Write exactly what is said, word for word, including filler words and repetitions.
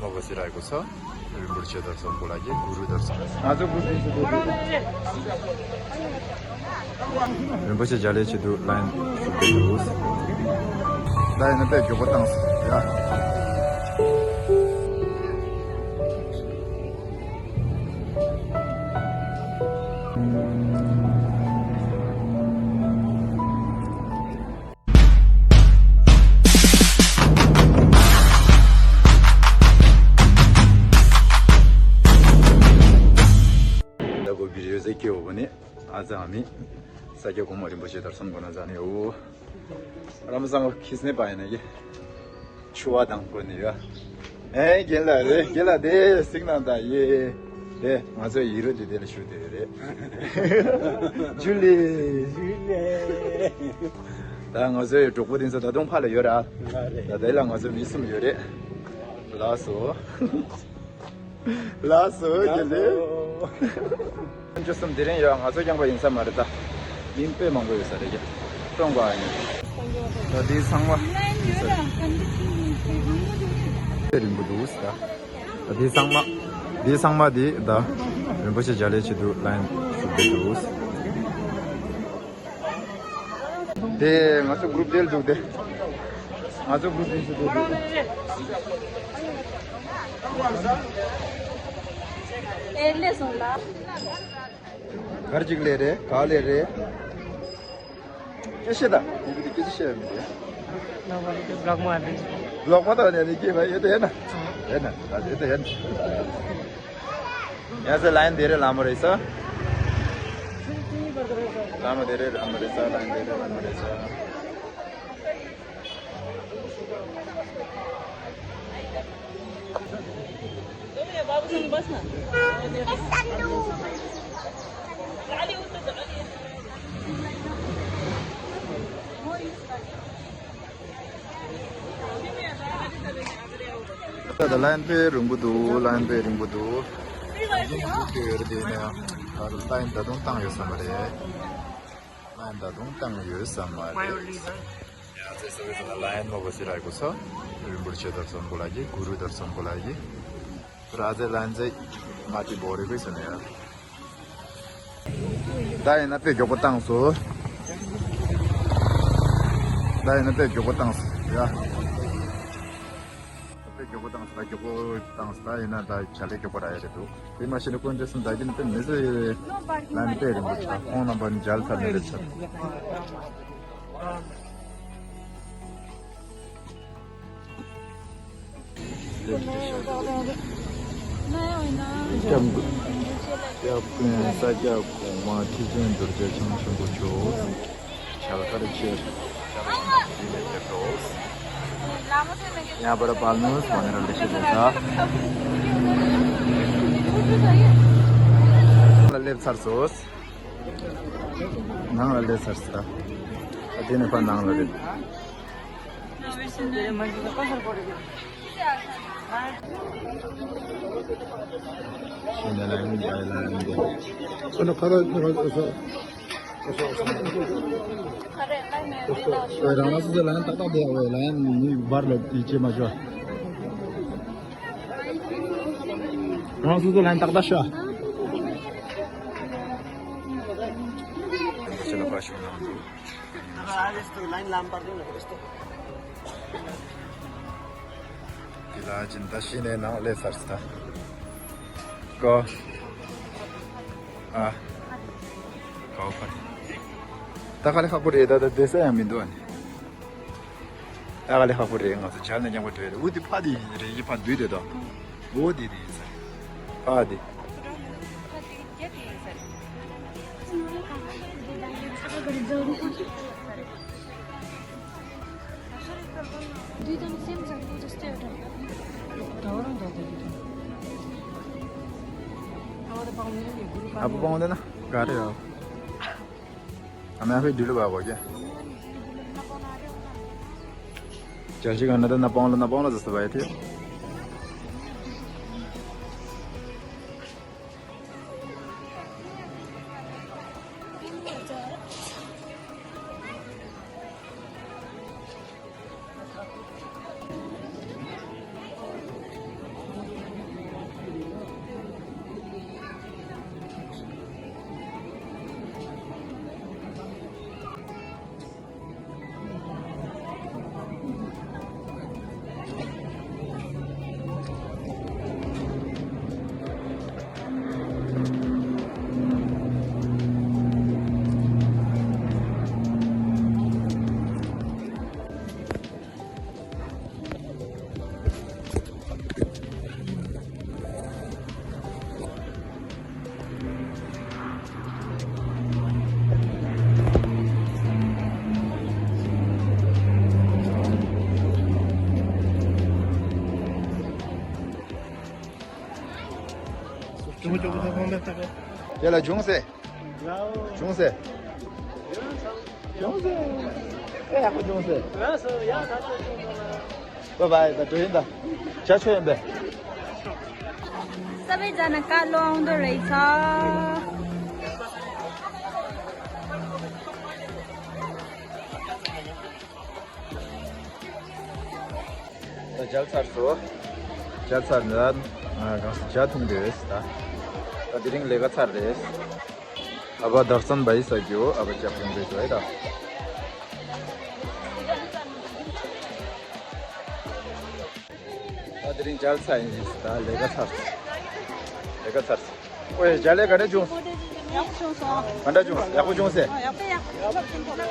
ཨོ་བ་སི་ར་གོ་ས། རིན་པོ་ཆེ་དར་སོང་གོ་ལ་གི་གུ་རུ་དར་སོང་། ང་ཚོ་གུ་རུ་ཆེ་དུ། རིན་པོ་ཆེ་མཇལ་ལས་ཆེ་དུ་ལན་ཞུ་གི་འདུག་ད་ཡིན་ན་དཔེ་མགྱོགས་པོ་བཏང་སོང་ཡ། ད་གོ་བི་རེ་ཟེ་ཀེ་འོ་བ་ནི་ཨ་ཙ་ཨ་མི་ས་སྐྱ་གོང་མ་རིན་པོ་ཆེ་དར་སོང་གོ་ན་ཙ་ནི་འོ། ར་མ་སང་ཁིས་ནེ་པ་ཡིན་ན་ཡེ། ཆུ་བ་དང་གོ་ནི་ཡོད། ཨེ་རྒན་ལགས་རེད། རྒན་ལགས་དེ་སིག་ནང་ད་ཡེ། དེ་ང་ཚོའི་ཡི་རུ་དེ་དེ་ལ་ཞུ་དེ་རེད། ཇུ་ལི། ཇུ་ལི། ད་ང་ཚོའི་གྲོགས་པོ་དེ་ཚོ་ད་དུང་ཕ་ལ་ཡོད་ར། ང་རེད། ད་དེ་ལ་ང་ཚོ་མི་གསུམ་ཡོད་རེད། ལགས་སོ། ལགས་སོ་རྒན་ལགས། ལགས་སོ། ཁྱོད་གསུམ་དེ་རིང་ཡོད། ང་ཚོ་རྐྱང་པ་ཡིན་ས་མ་རེད་ད། མི་དཔེ་མང་པོ་ཡོད་ས་རེད་ཀྱ། ཀྲོང་ག་ཡིན། ད་དེ་ཚང་མ་ཡིན་ས་རེད། དཔེ་རིང་པོ་འདུག་ས། ད་དེ་ཚང་མ། དེ་ཚང་མ་དེ་ད། རིན་པོ་ཆེ་མཇལ་ལས་ཆེད་དུ་ལན་ཞུགས་བསྡད་འདུག་དེ་ང་ཚོ་གུ་རུབ་དེ་ལ་འདུག་སྟེ། ང་ཚོ་གུ་རུབ་དེ་ཚོ་འདུག་སྟེ། ཨེ་ལས་སོང་ལ། གར་ཅིག་ལས་རེད། ག་ལས་རེད། སྐད་བཤད་ད། ཁོང་གིས་སྐད་ཆ་བཤད་མི་འདུག་ལོག་མ་རེད། ལོག་མ་ད་ནས་ནི་སྐྱེས་པ་ཡོད་དེ་ཡིན་ན། ཡིན་ན་ད་ཡོད་དེ་ཡིན། ཡ་ས་ལན་དེ་རེད་ལ་མོ་རེད་ས། ལ་མོ་དེ་རེད་ལ་མོ་རེད་ས། ལན་དེ་རེད་ལ་མོ་རེད་ས། ད་ལན་དཔེ་རིང་པོ་འདུག་ལན་དཔེ་རིང་པོ་འདུག་ཡིན་འདུག་དེ་ཡོད་རེད། དེ་ནས་ད་ལན་ད་དུང་བཏང་ཡོད་ས་མ་རེད། ལན་ད་དུང་བཏང་ཡོད་ས་མ་རེད། ཡ་ཚེ་སོ་གི་ས་ན་ལན་མོ་གོ་སི་ར་གོ་ས། རིན་པོ་ཆེ་དར་སོང་གོ་ལ་གི་གུ་རུ་དར་སོང་གོ་ལ་གི། ར་ཛེ་ལན་ཛེ་མ་ཏི་བོ་རི་གི་ས་ན་ཡ། ད་ཡིན་ན་དཔེ་མགྱོགས་པོ་བཏང་སོང་། ད་ཡིན་ན་དཔེ་མགྱོགས་པོ་བཏང་སོང་ཡ། དཔེ་མགྱོགས་པོ་བཏང་སོང་། ད་མགྱོགས་པོ་བཏང་སོང་། ད་ཡིན་ན་ད་བྱ་ལས་མགྱོགས་པོ་རག་ཡ་རེད་འདུག་དེ་མ་ཤེས་ན་ཀུན་འདྲེ་སུམ་ད་གིན་དཔེ་མི་ཟེར་ལ་ནི་དཔེ་རིང་པོ་ཆགས། ཁོང་རྣམ་པ་ནི་མཇལ་ཚར་ནི་རེད་ཆགས། སྐྱབས་མགོན། སྐྱབས་མགོན་ས་སྐྱ་གོང་མ་ཁྲི་ཆེན་རྡོ་རྗེ་འཆང་ཆེན་པོ་མཆོག་བྱ་དཀར་ཆེར། ཡ་པར་པར་ནུས་མ་ནེ་ར་ལེ་ཤི་དོ་ད། ལ་སླེབས་ཚར་སོང་། ནང་ལ་སླེབས་ཚར་སོང་ད། ད་དེ་ནས་ཕར་ནང་ལ་རེད། ཤེས་ནས་ལ་ཡིན་ཡ་ལ་ཡིན་དེ། ཁོ་ན་ཁ་ར་ཁ་ར་ཁ་ར། ཨོ་རང་རང་སོ་སོའི་ལན་ཏག་ཏག་བསྡད། ཨོ་ལན་མི་བར་ལ་དེ་བྱེད་མ་ཤོག་རང་སོ་སོའི་ལན་ཏག་ཏག་ཤོག་ཁྱེད་ལ་པ་ཤོག་ནང་དུ། དེ་ལ་སྦྱིན་བདག་ཤེས་ནས་ནང་སླེབས་ཚར་སོང་ད། ཀོ། ཨ། ཀའོ་ཕ། ད་ག་ལེ་ཁག་པོ་རེད། ད་ད་བསྡད་ས་ཡང་མི་འདུག་ཨ་ནི། ད་ག་ལེ་ཁག་པོ་རེད། ང་ཚོ་མཇལ་ནས་རྐྱང་པ་འགྲོ་ཡ་རེད། འུ་དེ་ཕ་དེ་ཡིན་རེད། ཡི་ཕ་འདུས་དེ་དང་། འོ་དེ་དེ་ཡིན་ས་རེད། ཕ་དེ། ཨ་པོ་པང་དེ་ན་ག་རེ་ཡོད། ཨ་མ་ཧེ་འདི་ལ་བ་གོ་ཀྱེ། ཅར་ཅི་ག་ན་ད་ན་པང་ལ་ན་པང་ལ་ཟ་ས་བ་ཡ་ཐི། ཡ་ལ་བྱུང་ཟེ། བྱུང་ཟེ། བྱུང་ཟེ། ཨེ་ཡག་པོ་བྱུང་ཟེ། བཱའི་བཱའི། ད་འགྲོ་ཡིན་ད། ཇ་མཆོད་ཡིན་པས། སློབ་གྲྭའི་ནང་ཀ་ལོ་ཨང་དུ་རེད་ས། ད་མཇལ་ཚར་སོང་། མཇལ་ཚར་ནས་ང་གང་ས་ཇ་འཐུང་དེ་རེད་ད། ད་དེ་རིང་ལས་ཀ་ཚར་རེད། ཨ་ཕ་དག་སན་བཱའི་ས་རྒྱུ་ཨ་ཕ་ཅག་ཕུང་རེད་ད། ད་དེ་རིང་མཇལ་ཚར་ཡིན་ད། ལས་ཀ་ཚར། ལས་ཀ་ཚར། ཨོའི་མཇལ་ལས་ག་འདྲ་བྱུང་། ཡག་པོ་བྱུང་སོང་། ག་འདྲ་བྱུང་། ཡག་པོ་བྱུང་ཟེ། ཡག་པོ་ཡག་པོ།